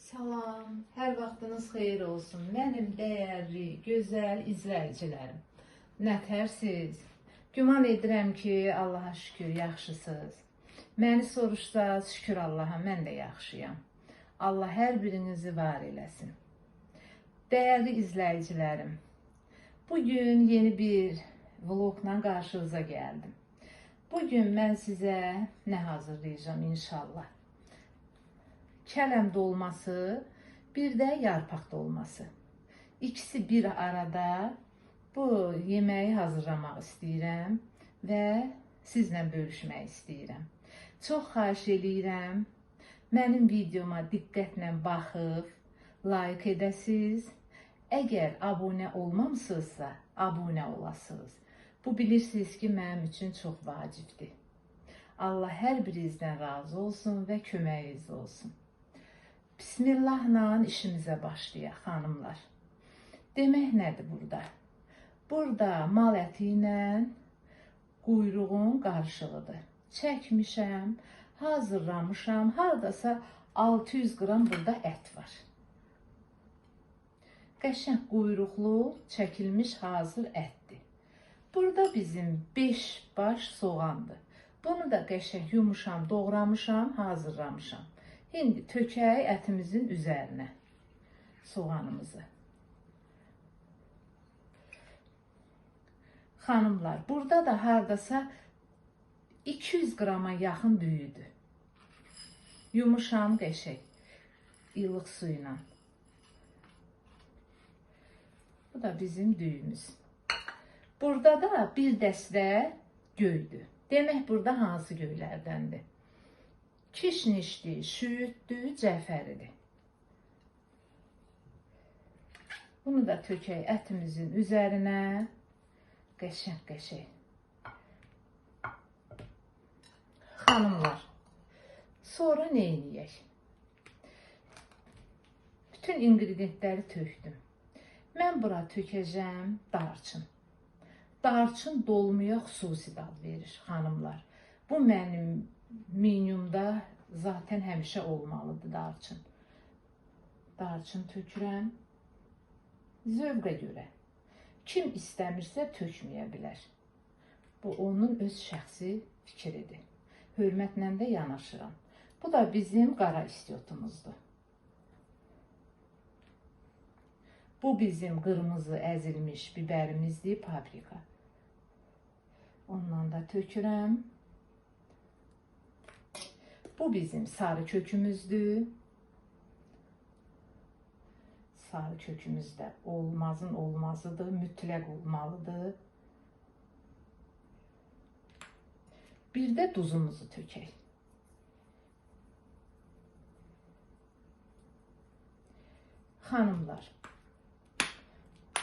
Salam, hər vaxtınız xeyir olsun. Mənim dəyərli, gözəl izləyicilərim. Nətərsiz? Güman edirəm ki, Allaha şükür, yaxşısınız. Məni soruşsaz, şükür Allaha, mən də yaxşıyam. Allah hər birinizi var eləsin. Dəyərli izləyicilərim, bugün yeni bir vlogla qarşınıza gəldim. Bugün mən sizə nə hazırlayacağam inşallah? Kələm dolması, bir də yarpaq dolması. İkisi bir arada bu yeməyi hazırlamaq istəyirəm və sizlə bölüşmək istəyirəm. Çox xahiş eləyirəm, mənim videoma diqqətlə baxıb, like edəsiniz. Əgər abunə olmamısınızsa, abunə olasınız. Bu bilirsiniz ki, mənim üçün çox vacibdir. Allah hər birinizdən razı olsun və köməyiniz olsun. Bismillahla işimizə başlayaq, xanımlar. Demək nədir burada? Burada mal əti ilə quyruğun qarışığıdır. Çəkmişəm, hazırlamışam. Hardasa 600 qram burada ət var. Qəşəng quyruqlu, çəkilmiş hazır ətdir. Burada bizim 5 baş soğandır. Bunu da qəşəng yumuşam, doğramışam, hazırlamışam. İndi tökək ətimizin üzərinə soğanımızı. Xanımlar, burada da hardasa 200 qrama yaxın düyüdür. Yumuşam qəşəng ilıq suyla. Bu da bizim düyümüz. Burada da bir dəstə göydür. Demək burada hansı göylərdəndir? Kişnişdir, şüyüddür, cəfəridir. Bunu da tökək ətimizin üzərinə. Qəşəng qəşəng. Xanımlar, sonra nə eləyək? Bütün ingrediyentləri tökdüm. Mən bura tökəcəm darçın. Darçın dolmaya xüsusi dad verir, xanımlar. Bu mənim menyumda zaten həmişə olmalıdır darçın. Darçın tökürəm. Zövqə görə. Kim istəmirsə tökməyə bilər. Bu onun öz şəxsi fikridir. Hörmətlə də yanaşıram. Bu da bizim qara istiyotumuzdur. Bu bizim qırmızı əzilmiş bibərimizdir, paprika. Ondan da tökürəm. Bu bizim sarı kökümüzdür. Sarı kökümüz də olmazın olmazıdır, mütləq olmalıdır. Bir də duzumuzu tökək. Xanımlar,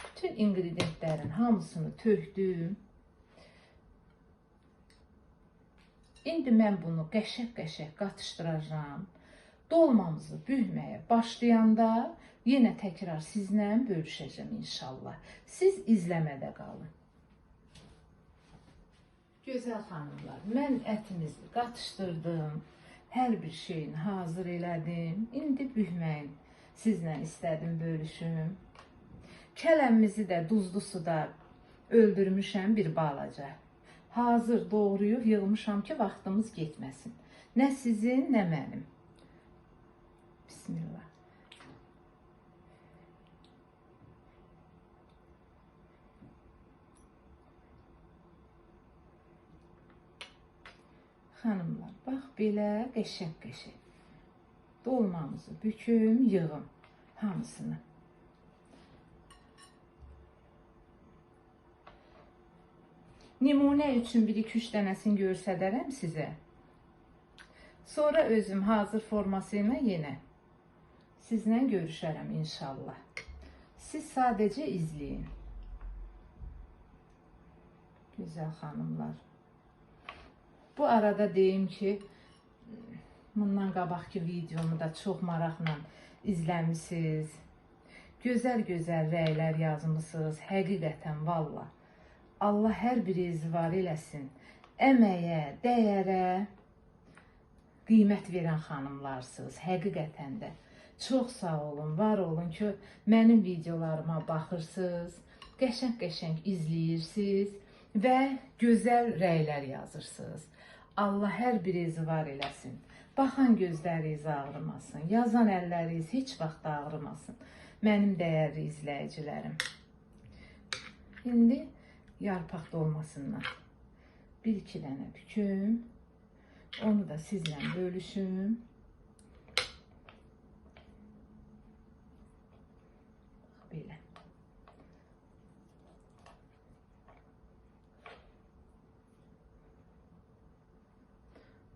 bütün ingrediyentlərin hamısını tökdüm. İndi mən bunu qəşəng-qəşəng qatışdıracağam. Dolmamızı bükməyə başlayanda yenə təkrar sizlə bölüşəcəm inşallah. Siz izləmədə qalın. Gözəl xanımlar, mən ətimizi qatışdırdım. Hər bir şeyini hazır elədim. İndi bükməyin sizlə istədim bölüşüm. Kələmimizi də duzlu suda öldürmüşəm bir balaca. Hazır doğrayıb yığmışam ki, vaxtımız getməsin. Nə sizin, nə mənim. Bismillah. Xanımlar, bax belə qəşəng-qəşəng. Dolmamızı büküm, yığım hamısını. Nümunə üçün 1-2-3 dənəsini göstərərəm sizə. Sonra özüm hazır forması ilə yenə sizlə görüşərəm inşallah. Siz sadəcə izləyin. Gözəl xanımlar. Bu arada deyim ki, bundan qabaqki videomu da çox maraqla izləmişsiniz. Gözəl-gözəl rəylər yazmışsınız. Həqiqətən valla. Allah hər birinizi var eləsin. Əməyə, dəyərə qiymət verən xanımlarsınız. Həqiqətən də. Çox sağ olun, var olun ki, mənim videolarıma baxırsınız, qəşəng-qəşəng izləyirsiniz və gözəl rəylər yazırsınız. Allah hər birinizi var eləsin. Baxan gözləriniz ağrımasın, yazan əlləriniz heç vaxt ağrımasın. Mənim dəyərli izləyicilərim. İndi yarpaq dolmasından bir-iki dənə büküm. Onu da sizlə bölüşüm. Belə.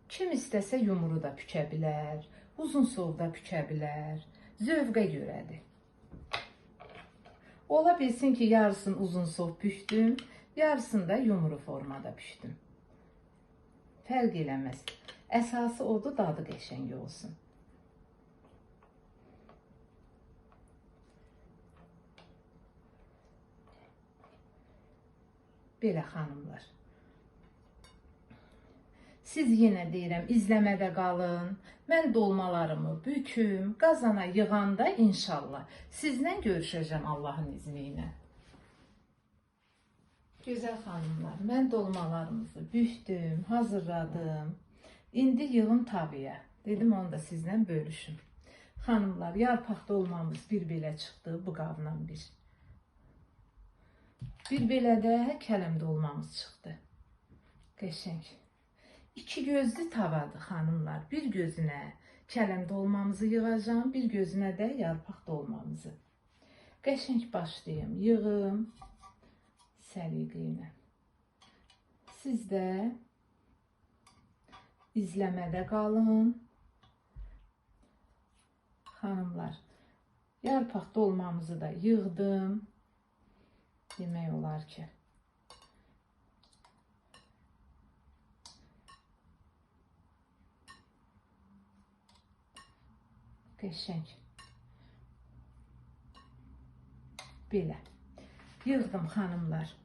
Kim istəsə yumru da bükə bilər, uzun sov da bükə bilər, zövqə görədir. Ola bilsin ki, yarısını uzun sov bükdüm, yarısını da yumru formada bükdüm. Fərq eləməz. Əsası odur, dadı qəşəng olsun. Belə xanımlar. Siz yenə deyirəm, izləmədə qalın. Mən dolmalarımı büküm, qazana yığanda inşallah sizlə görüşəcəm Allahın izni ilə. Gözəl xanımlar, mən dolmalarımızı bükdüm, hazırladım. İndi yığım tavaya. Dedim, onu da sizlə bölüşüm. Xanımlar, yarpaq dolmamız bir belə çıxdı, bu qavla bir. Bir belə də kələm dolmamız çıxdı. Qəşəng. İki gözlü tavadır xanımlar. Bir gözünə kələm dolmamızı yığacağım, bir gözünə də yarpaq dolmamızı. Qəşəng başlayım, yığım səliqə ilə. Siz də izləmədə qalın. Xanımlar, yarpaq dolmamızı da yığdım. Demək olar ki, qəşəng. Belə. Yığdım xanımlar.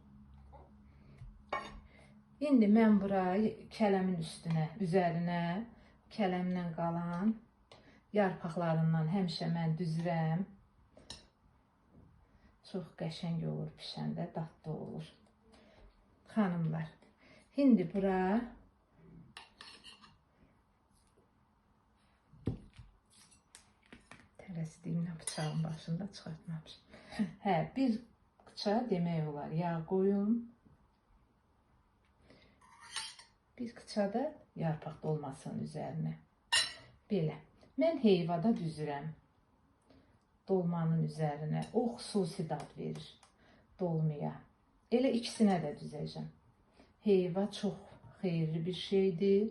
İndi mən bura kələmin üstünə, üzərinə kələmdən qalan yarpaqlarından həmişə mən düzürəm. Çox qəşəng olur pişəndə, dadlı olur. Xanımlar, indi bura tələsdiyimlə bıçağın başında çıxartmamışım. Hə, bir qıça demək olar yağ qoyun. Bir qıça da yarpaq dolmasının üzərinə. Belə. Mən heyvada düzürəm dolmanın üzərinə. O xüsusi dad verir dolmaya. Elə ikisinə də düzəcəm. Heyva çox xeyirli bir şeydir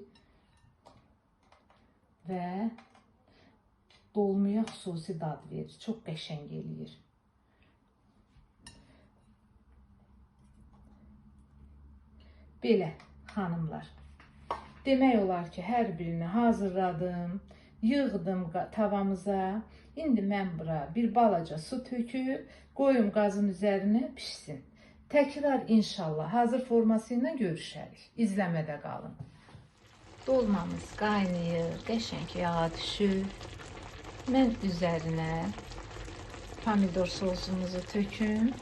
və dolmaya xüsusi dad verir. Çox qəşəng eləyir. Belə xanımlar. Demək olar ki, hər birini hazırladım, yığdım tavamıza. İndi mən bura bir balaca su töküb, qoyum qazın üzərinə pişsin. Təkrar inşallah hazır forması ilə görüşərik. İzləmədə qalın. Dolmamız qaynayır, qəşəng yağa düşür. Mən üzərinə pomidor sosumuzu töküm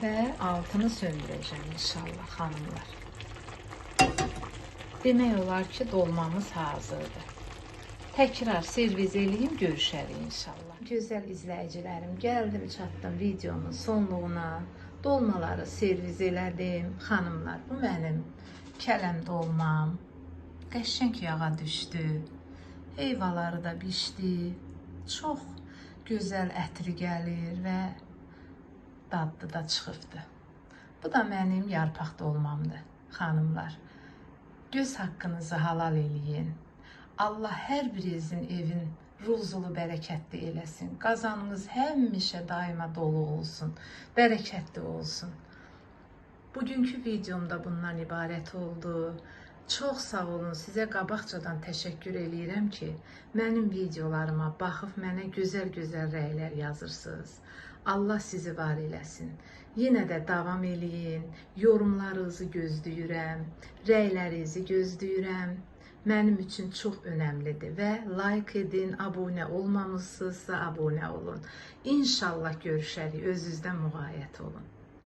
və altını söndürəcəm inşallah xanımlar. Demək olar ki, dolmamız hazırdır. Təkrar servis eləyim, görüşərik inşallah. Gözəl izləyicilərim, gəldim, çatdım videomun sonluğuna. Dolmaları servis elədim. Xanımlar, bu mənim kələm dolmam. Qəşəng yağa düşdü. Heyvaları da bişdi. Çox gözəl ətri gəlir və dadlı da çıxıbdı. Bu da mənim yarpaq dolmamdır, xanımlar. Göz haqqınızı halal eləyin. Allah hər birinizin evin ruzulu, bərəkətli eləsin. Qazanınız həmişə daima dolu olsun, bərəkətli olsun. Bugünkü videomda bundan ibarət oldu. Çox sağ olun, sizə qabaqcadan təşəkkür eləyirəm ki, mənim videolarıma baxıb mənə gözəl-gözəl rəylər yazırsınız. Allah sizi var eləsin. Yenə də davam eləyin. Yorumlarınızı gözləyirəm, rəylərinizi gözləyirəm. Mənim üçün çox önəmlidir və like edin, abunə olmamışsınızsa abunə olun. İnşallah görüşərik. Özünüzdən müğayət olun.